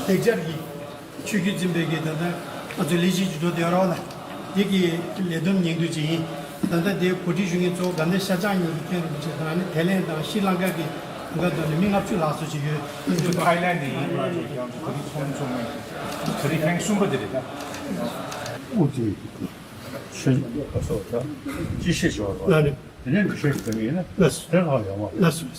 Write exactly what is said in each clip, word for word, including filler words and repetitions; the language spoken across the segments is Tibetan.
ལེགས་སྦྱར་གྱི་ཆོས་བརྒྱུད་འཛིན་པའི་གི་ད་ལྟ་ང་ཚོ་ལས་གཞི་ཅིག་འགྲོ་བསྡད་ཡོད་རེད་བ་ལ། དེ་གི་ལས་བསྡོམས་སྙིང་བསྡུས་ཅིག་ཡིན། ད་ལྟ་དེ་གོ་སྒྲིག་ཞུ་མཁན་གཙོ་བོ་དགའ་ལྡན་ཤར་བྱང་གཉིས་ཀྱི་མཁན་རིན་པོ་ཆེ་དང་ཨ་ནི་ཐའི་ལེན་དང་ཤྲི་ལང་ཀ་གི་གང་ག་དུ་ནས་མི་ལྔ་བཅུ་ལྷག་ཙམ་ཅིག་ཡོད། ཐའི་ལེན་དེ་ཡིན་པ་ཅིག་ཡང་གོ་སྒྲིག་ཚོགས་མི་ཚོགས་མི་གོ་སྒྲིག་ཐེངས་གསུམ་པ་དེ་རེད་ད། ཨོ་ཙི། ཤུན་ག་སོགས་ད་ཅི་ཤེས་ཤོར་བ་ལ་ནི་དེ་ནས་མི་ཤེས་ཟེར་ངེས་ན་ལགས་སོ། དེ་ཧ་ཡོང་བ་ལགས་སོ།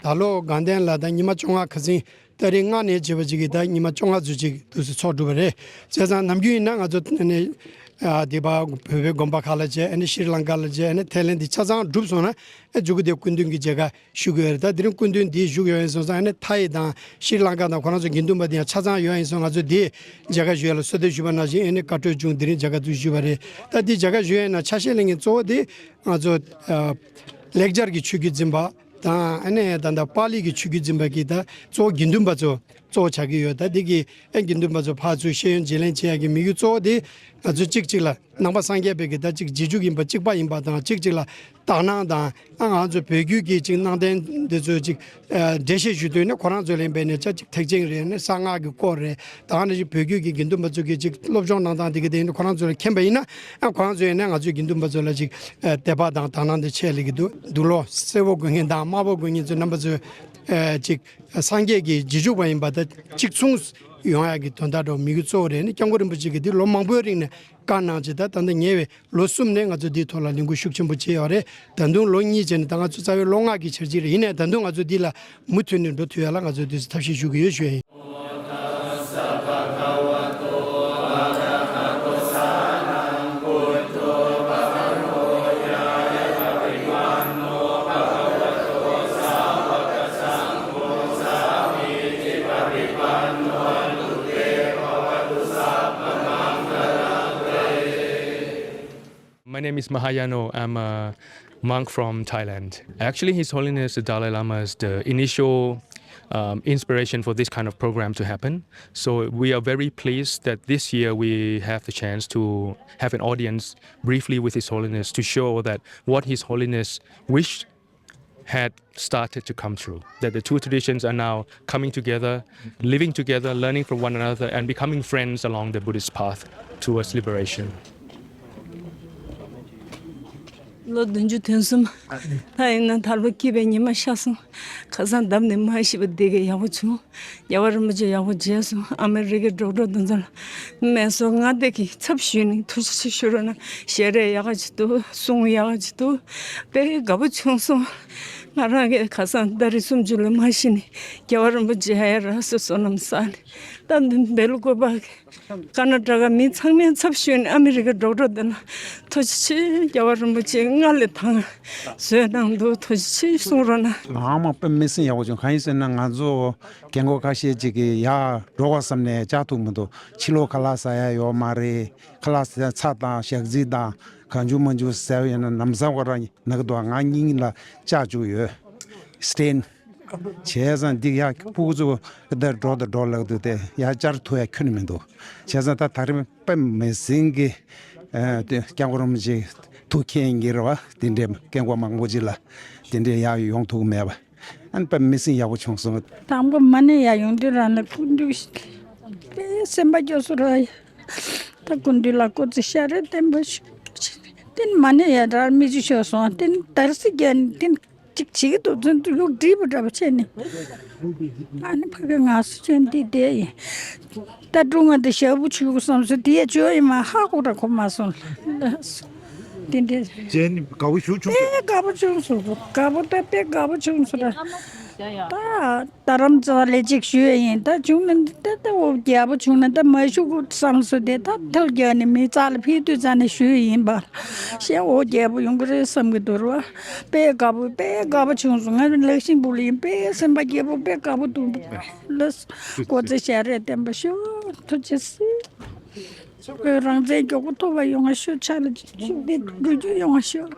ད་ལོ་དགའ་ལྡན་ལ་ད་ཉི་མ་བཅོ་ལྔ་ཁ་སང་ཏ་རིག་ལྔ་ནས་བྱས་པ་ཅིག་གིས་ད་ཉི་མ་བཅོ་ལྔ་ཙམ་ཅིག་འདུག་སེ་ཚོགས་གྲུབ་པ་རེད། བྱས་ཙང་ནམ་རྒྱུན་ཡིན་ན་ང་ཚོ་ནི་ཨ་དེ་པ་བོད་པའི་དགོན་པ་ཁག་ལ་བྱས། ཨ་ནི་ཤྲི་ལང་ཀ་ལ་བྱས། ཨ་ནི་ཐའི་ལེན་དེ་ཆ་ཚང་གྲུབ་སོང་ན་ཨ་མཇུག་གུ་དེ་སྐུ་མདུན་གྱི་མཇལ་ཁ་ཞུ་གི་ཡོད་རེད། ད་དེ་རིང་སྐུ་མདུན་འདི་བཞུགས་ཡོད་ཡིན་སོང་ཙང་ཨ་ནི་ཐའི་དང་ཤྲི་ལང་ཀ་དང་ཁོ་རང་ཚོ་དགེ་འདུན་པ་དེ་ཡང་ཆ་ཚང་ཡོད་ཡིན་སོང་། ང་ཚོ་དེ་མཇལ་ཁ་ཞུ་ཡ་ལ་གསོལ་འདེབས་ཞུས་པ་ནང་བཞིན་ཨ་ནི་བཀའ་འཁྲོལ་བྱུང་། དེ་རིང་མཇལ་ཁ་ཚུར་ཞུས་པ་རེད། ད་དེ་མཇལ་ཁ་ཞུ་ཡ་ཡིན་ན་ཆ་ཤས་ལེན་མཁན་གཙོ་བོ་དེ་ང་ཚོ་ཨ་ལེགས་སྦྱར་གྱི་ཆོས་བརྒྱུད་འཛིན་པ་དང་ཨ་ནི་ད་ལྟ་པཱ་ལི་གི་ཆོས་བརྒྱུད་འཛིན་པ་གི་ད་གཙོ་བོ་དགེ་འདུན་པ་ཚོ་གཙོ་བོ་ཆགས་ཀྱི་ཡོད། ད་འདི་གི་ཨ་དགེ་འདུན་པ་ཚོ་ཕར་ཚུར་ཤེས་ཡོན་བརྗེ་ལེན་བྱེད་ཡ་གི་དམིགས་ཡུལ་གཙོ་བོ་དེ་ང་ཚོ་གཅིག་གཅིག་ལ་ནང་པ་སངས་རྒྱས་པའི་གི་ད་གཅིག་རྗེས་འཇུག་ཡིན་པ་གཅིག་པ་ཡིན་པ་དང་། གཅིག་གཅིག་ལ་དག་སྣང་དང་། ཨ་ང་ཚོ་བོད་བརྒྱུད་ཀྱི་གཅིག་ནང་བསྟན་འདི་ཚོ་གཅིག་ཨ་འགྲེལ་བཤད་ཞུ་དུས་ནི་ཁོ་རང་ཚོ་ལེན་པའི་ནས་ཆ་གཅིག་ཐེག་ཆེན་རེད། ནི་གསང་སྔགས་ཀྱི་སྐོར་རེད། ད་ནི་གཅིག་བོད་བརྒྱུད་ཀྱི་དགེ་འདུན་པ་ཚོ་གི་གཅིག་སློབ་སྦྱོང་གནང་སྟངས་འདི་གི་དེ་ནི་ཁོ་རང་ཚོ་ལ་མཁྱེན་པ་ཡིན་ན། ཨ་ཁོ་རང་ཚོ་ཡིན་ན་ང་ཚོའི་དགེ་འདུན་པ་ཚོ་ལ་གཅིག་ཨ་དད་པ་དང་དག་སྣང་དེ་ཆེ་ལེ་གི་འདུག་འདུག་ལོ། སེར་པོ་དགོས་མཁན་དང་དམར་པོ་དགོས་མཁན་ཚོ་རྣམ་པ་ཚོ་ཨ་གཅིག་སངས་རྒྱས་ཀྱི་རྗེས་འཇུག་པ་ཡིན་པ་ད་གཅིག་མཚུངས་ཡོང་ཡ་གི་དོན་དག་འགྲོ་དམིགས་ཡུལ་གཙོ་བོ་རེད། ནི་སྐྱབས་མགོན་རིན་པོ་ཆེ་གིས་འདི་ལོ་མང་པོའི་རིང་ནས་བཀའ་གནང་བྱས། ད་ད་ལྟ་ཉེ་བའི་ལོ་གསུམ་ནས་ང་ཚོ་འདིའི་ཐོག་ལ་ལས་འགུལ་ཤུགས་ཆེན་པོ་བྱས་ཡོད་རེད། ད་དུང་ལོ་གཉིས་བྱས་ནས་ད་ང་ཚོ་རྩ་བའི་ལོ་ལྔ་གི་འཆར་གཞི་རེད། ཡིན་ནའི་ད་དུང་ང་ཚོ་འདི་ལ་མུ་མཐུད་ནས་འགྲོ་ཐུབ་ཡ་ལ་ང་ཚོས་འདི་ཚོ་ཐབས་ཤེས་ཞུ་གི་ཡོད་ཞུ་ཡ་ཡིན། My name is Mahayano. I'm a monk from Thailand. Actually, His Holiness the Dalai Lama is the initial um, inspiration for this kind of program to happen. So we are very pleased that this year we have the chance to have an audience briefly with His Holiness to show that what His Holiness wished had started to come true, that the two traditions are now coming together, living together, learning from one another, and becoming friends along the Buddhist path towards liberation. ལོ་བདུན་ཅུ་དོན་གསུམ། ད་ཡིན་ན་ད་ལོ་སྐྱིད་པའི་ཉི་མ་ཤར་སོང་། ཁ་སང་བདམས་ནས་མ་ཤི་བ་འདི་ག་ཡག་པོ་བྱུང་། རྒྱལ་བ་རིན་པོ་ཆེ་ཡག་པོ་མཇལ་སོང་། ཨ་མེ་རི་ཀའི་ཌོག་ཊར་དེ་ཚོ་ལ་སྨན་གསོ་ལྔ་སྡེ་གི་ཚབ་ཞུས་ནས་ཐུགས་རྗེ་ཆེ་ཞུ་རོགས་གནང་། ཞལ་རས་ཡག་ག་ཅིག་འདུག་གསུང་ཡག་ག་ཅིག་འདུག་དཔེ་དགའ་པོ་བྱུང་སོང་། ང་རང་གིས་ཁ་སང་ཏ་རིག་སུམ་ཅུ་ལ་མ་ཤི་ནས་རྒྱལ་བ་རིན་པོ་ཆེ་ཡ་ཡ་ར་སོ་བསོད་ནམས་བསགས་ནས་ད་འདི་འབེལ་བཀོད་པ་གི་ཀ་ན་ཊ་ཀ་མི་ཚང་མའི་ཚབ་ཞུས་ནས་ཨ་མི་རི་ཀའི་ཌོག་ཊར་དེ་ལ་ཐུགས་རྗེ་ཆེ། རྒྱལ་བ་རིན་པོ་ཆེ་སྔར་ལས་དང་བཟོས་གནང་འདུག་ཐུགས་རྗེ་ཆེ་གསུང་རོགས་གནང་། ངའང་མ་དཔེ་མི་སྲིད་ཡག་པོ་བྱུང་། གང་ཡིན་ཟེར་ན་ང་ཚོ་རྒན་གོག་ཁ་ཤས་ཅིག་གིས་ཡར་འགྲོ་དགོས་བསམ་ནས་བཅར་ཐུབ་མི་འདུག་ཕྱི་ལོགས་ཁ་ལག་ཟ་ཡ་ཡོད་མ་རེད། ཁ་ལག་ཟ་ཚྭ་དང་ཞག་རྩི་དང་གང་བྱུང་མང་བྱུང་ཟ་ཡ་ཡོད་ན་ལམ་སང་ཁོ་རང་ན་གི་འདུག་ང་སྙིང་ལ་བཅག་བཅུག་ཡོད། སི་ཊེན། བྱས་ཙང་འདི་ཡ་ཕྲུ་གུ་ཚོ་འདིར་འགྲོ་དང་འགྲོ་ལབ་འདུག་སྟེ་ཡ་བཅར་ཐུབ་ཡ་ཁྱོན་ནས་མི་འདུག་བྱས་ཙང་ད་ད་རིང་དཔེ་མི་སྲིད་གི་ཨ་དེ་སྐྱབས་མགོན་རིན་པོ་ཆེ་ཐུགས་མཁྱེན་གྱི་རེད་བ། དེ་འདྲའི་སྐྱབས་མགོན་མང་པོ་ཅིག་ལ་དེ་འདྲའི་ཡ་ཡོང་ཐུབ་མེད་པ། ཨ་ནི་དཔེ་མི་སྲིད་ཡག་པོ་བྱུང་སོང་། དང་པོ་མ་ཎི་ཡ་ཡོང་དུས་རང་ལ་སྐུ་མདུན་དཔེ་སེམས་པ་སྐྱོ་སོང་ར་ཡ། ད་སྐུ་མདུན་ལ་སྐུ་ཚེ་ཞབས་པད་བརྟན་པ་ཞུ། དེ་ནི་མ་ཎི་ཡ་ར་མི་ཅིག་ཤོར་སོང་། དེ་ནི་དར་སི་རྒྱ་ནི་དེ་ནི་ཅིག་བྱེད་ཀྱི་འདུག་ཚུན་དུ་ཡུག་འགྲིག་པ་འདྲ་པོ་བྱས་ནས། ཨ་ནི་ཕ་གི་ང་སུ་ཅན་འདི་བསྡད་ཡིན། ད་སྒྲུང་ང་འདི་ཞབས་པུ་ཆུ་བསམ་སོང་། དེ་ཡ་བྱོས་ཡིན་མ་ཧ་གོ་ར་གོ་མ་སོང་ལ། དེ་འདྲས། ཅན་དགའ་པོ་ཞུ་ཆུང་། དཔེ་དགའ་པོ་བྱུང་སོང་། དགའ་པོ་ད་དཔེ་དགའ་པོ་བྱུང་སོང་ར། ད། རྡ་རམ་ས་ལ་ལས་གཅིག་ཞུ་ཡ་ཡིན། ད་བྱུང་ན་ད་ད་འོ་རྒྱལ་པོ་བྱུང་ན་ད་མ་ཞུ་གི་བསམ་སོང་། དེ་ད་ཐལ་རྒྱག་ནས་མི་རྩ་ལ་ཕེབས་དུས་རྩ་ནས་ཞུ་ཡ་ཡིན་པ། ཤེས་འོ་རྒྱལ་པོ་ཡོང་གི་རེད་བསམ་གི་འདུག་ར། དཔེ་དགའ་པོ་དཔེ་དགའ་པོ་བྱུང་སོང་། ང་ལག་ཤིང་བུ་ལ་ཡིན་དཔེ་སེམས་པ་སྐྱིད་པོ་དཔེ་དགའ་པོ་འདུག་ལ། སྐུ་ཚེ་ཞབས་པད་བརྟན་པ་ཤོག་ཐུགས་རྗེ་ཆེ། ཁོས་རང་བཙན་མགྱོགས་པོ་ཐོབ་པ་ཡོང་བ་ཤོག་ཆ་ལ་ཤུགས་ལྡན་འགྲོ་རྒྱུ་ཡོང་བ་ཤོག